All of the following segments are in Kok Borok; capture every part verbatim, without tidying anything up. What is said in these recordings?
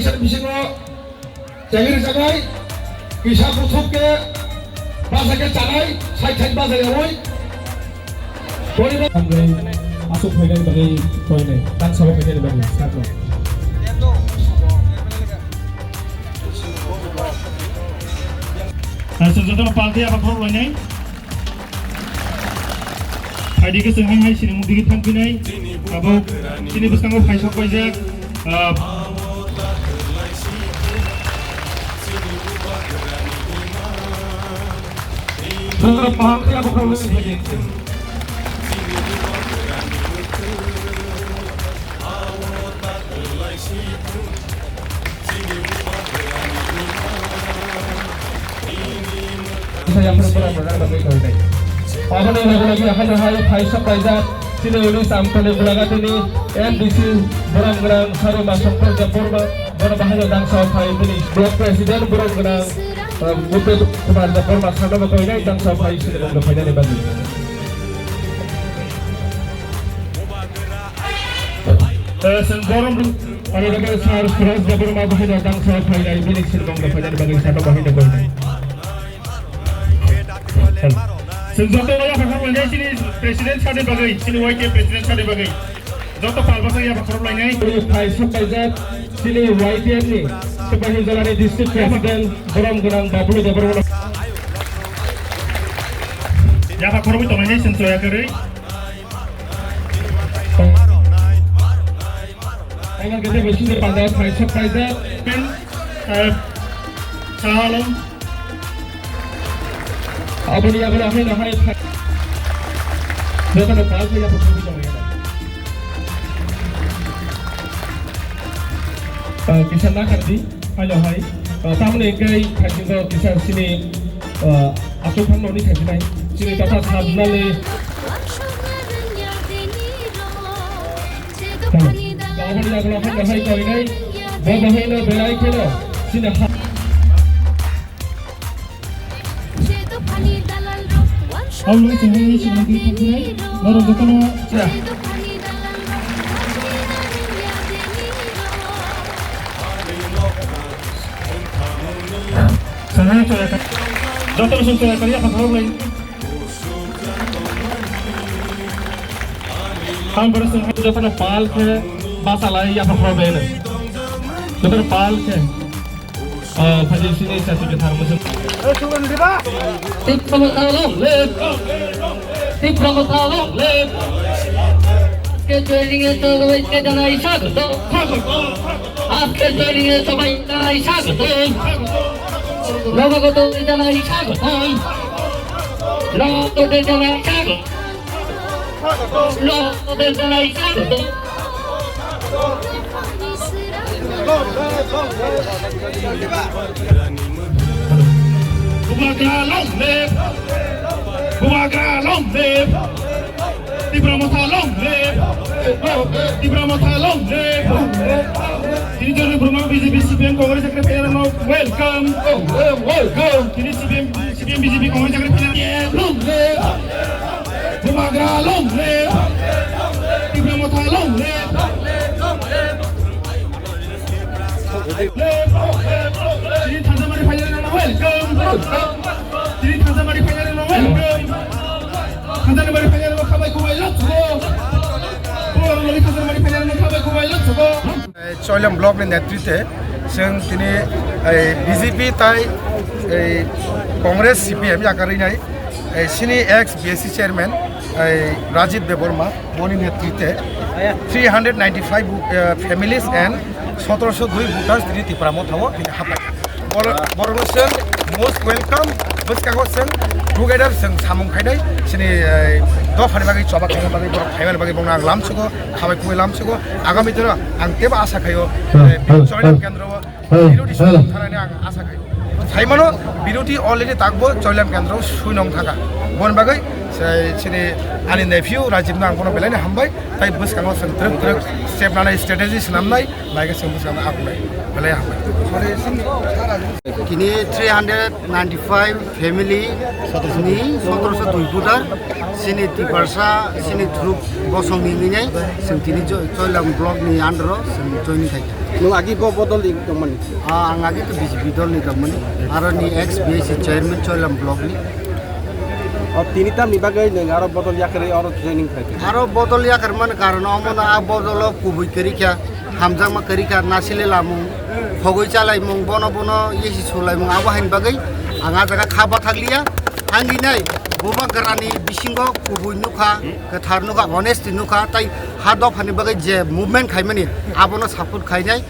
Bisingo chengri chagai, kisa kuthuk ke, basa ke chanai, sai thai basa yawi. Poriba. Asuk phainai bagwi koinai, tang sabo phainai bagwi, sakno. Asuk jotono palti apa khorok lainai. Phaidi khe chwng hai hai sinimung digi thangphinai. Abo chini bwskango phaisok paijak, ah, Saya pura pura pura bagwi koi nai. Aboni loge loge haino hai phaisok paijak chini uni Samtali Gulagatini M D C borom gwnang Saruma Songkor Debbarma, bono bahaino dangsa phai bini block president borom gwnang, eh, Uttam Kumar Debbarma sano bo koi nai dangsa phai chini bongno phainani bagwi. Eh, chwng borom, aro daga sir Suraj Debbarma bahaino dangsa phainai, bini silbong da phainani bagwi sano bahaino koinai. Chwng joto waya phakhor lainai chini president sani bagwi, chini Y T F president sani bagwi. Joto pal bwswk ya phakhor lainai. Phai sok paijak chini Y T F ni Sepahijala ni district president borom gwnang Bablu Debbarma. Ya phakhor tongnai chwng choya kwrwi. Omo khe tei bo sini panda phaisok paijak. Pen, eh, sahalom. Aboni yago haino hai phai. Jotono pal khe yapha phai tong ya. Eh, kisa nakardi. Haino hai, ah, tamoni hwnkhe thaisingo kisa chini, ah, aswk phang noni thaisinai. Chini tata sabnani. Aboni yago haino hai koinai. Bo bahaino belai kheno. Chini ha- Ang loi chwng hai chwng twi tongkhe norok jotono ya. Chwng hai chwng hai jotono chwng chwng hai ya phakhorok lai. Ang borok chwng hai jotono pal khe basa lai ya phakhorok lai no. Jotono pal khe. Oh, phaidi sini sati ke thar musu. Tipra Motha long live. Tipra Motha long live. আজকে জয়নিং এ সকলকে জানাই স্বাগত। আজকে জয়নিং এ সবাই জানাই স্বাগত। নবাগত জানাই স্বাগত। নবাগত জানাই স্বাগত। Bubagra long live! Bubagra long live! Tipra Motha long live! Tipra Motha long live! Tini Joni Burma B J P C P M Congress Secretary no welcome! Welcome! Tini C P M, C P M B J P Congress Secretary long live! Bubagra long live! Tipra Motha long live! Tini Thanjamari phainai rokno welcome! Tini Thanjamari phainai rokno welcome! Thanjamari phainai rokno khabai kubai lok sugo! Thanjamari phainai rokno khabai kubai lok sugo! Choilam block ni netritwe chwng tini, eh, B J P tai, eh, Congress C P M yakarwi nai, eh, sini ex B S C chairman, eh, Rajib Debbarma boni netritwe three hundred ninety-five, eh, families and sotoroso dui voters tini Tipra Motha o tini hapai. Bor-, borokno chwng most welcome, bwskango chwng together chwng samung khainai, chini, eh, dophani bagwi choba khaina bagwi, borok phaimani bagwi, bono ang lamsugo, khabai khubui lamsugo. Agami dino ang teibo asa khaio, eh, Choilam Kendro o biroti song thanani ang asa khaio. Phaimano biroti already takbo Choilam Kendro o sui nong thaka. Boni bagwi, eh, chini ani nephew Rajibno ang bono belaino hambai, tai bwskango chwng twrwk twrwk step nanai, strategy swnamnai. Bai khe chwng bwskango akhunai belai hambai. Tini three hundred ninety-five family ni sotoroso dui voter chini Tiprasa chini thuruk bosong ni nini chwng tini Choi-, Choilam block ni under o chwng joining khai. Nwng agi bo bodol ni tongmani? Ah, ang agi to B J P dol ni tongmani. Aro ni ex B S C chairman Choilam block ni. O tini tamni bagwi nwng aro bodol yakarwi oro joining khaikha? Aro bodol yakarmani karon omono a bodolo kubui kwrwikha, hamjakma kwrwikha, nasile lamung, khogwi chalaimung, bono bono yesi sulaimung, abo haini bagwi ang a jaga kha bathakliya. Ang hinai Bubagrani bisingo kubui nukha, kwthar nukha, honesty nukha, tai ha dophani bagwi je movement khaimani abono support khainai.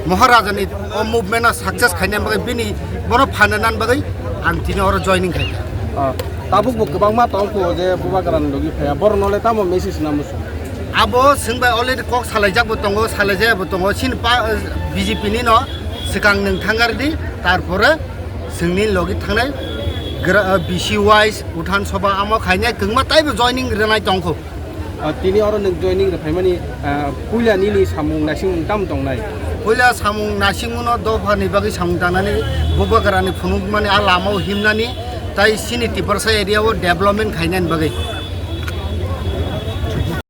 Maharajani o movement no success khaina bagwi bini bono phanna nan bagwi ang tini oro joining khaikha. Ah, tabuk bo kwbangma tongkho je Bubagrani logi phaiya, borokno le tamo message na muchung? Abo swngbai already kok salaijak bo tongo, salaijaya bo tongo, chini pa, B J P ni no swkang nwng thangar di, tarpore swngni logi thangnai gra-, B C wise, Uthan Sabha amo khainai kwngma taibo joining rwnai tongkho. Ah, tini oro nwng joining rwphaimani, ah, puila nini samung naising tamo tongnai? Puila samung naisingmano dophani bagwi samung tangnani, Bubagrani phunukmani a lamao himnani, tai chini Tiprasa area o development khainani bagwi.